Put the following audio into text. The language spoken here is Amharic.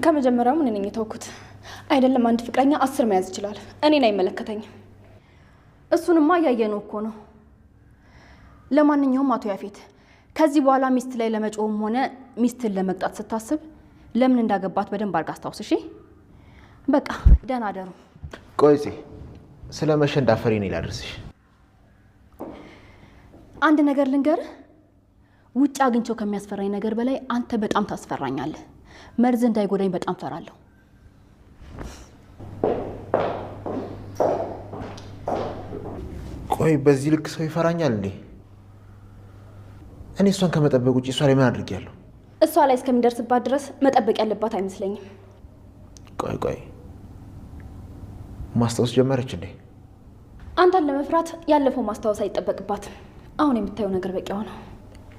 ከመጀመሪያውም እኔ ነኝ የተውኩት። አይደለም አንድ ፍቅረኛ 10 መያዝ ይችላል። እኔን አይመለከተኝም። እሱንማ እያየነው እኮ ነው። ለማንኛውም አቶ ያፌት ከዚህ በኋላ ሚስት ላይ ለመጮህም ሆነ ሚስትን ለመቅጣት ስታስብ ለምን እንዳገባት በደንብ አድርጋ አስታውስ። እሺ በቃ ደህና አደሩ። ቆይ ጽ ስለ መሸ እንዳፈሪ እኔ ላድርስሽ። አንድ ነገር ልንገርህ፣ ውጭ አግኝቼው ከሚያስፈራኝ ነገር በላይ አንተ በጣም ታስፈራኛለህ። መርዝ እንዳይጎዳኝ በጣም ፈራለሁ። ቆይ በዚህ ልክ ሰው ይፈራኛል እንዴ? እኔ እሷን ከመጠበቅ ውጭ እሷ ላይ ምን አድርጌያለሁ? እሷ ላይ እስከሚደርስባት ድረስ መጠበቅ ያለባት አይመስለኝም። ቆይ ቆይ ማስታወስ ጀመረች እንዴ? አንተን ለመፍራት ያለፈው ማስታወስ አይጠበቅባትም። አሁን የምታየው ነገር በቂዋ ነው።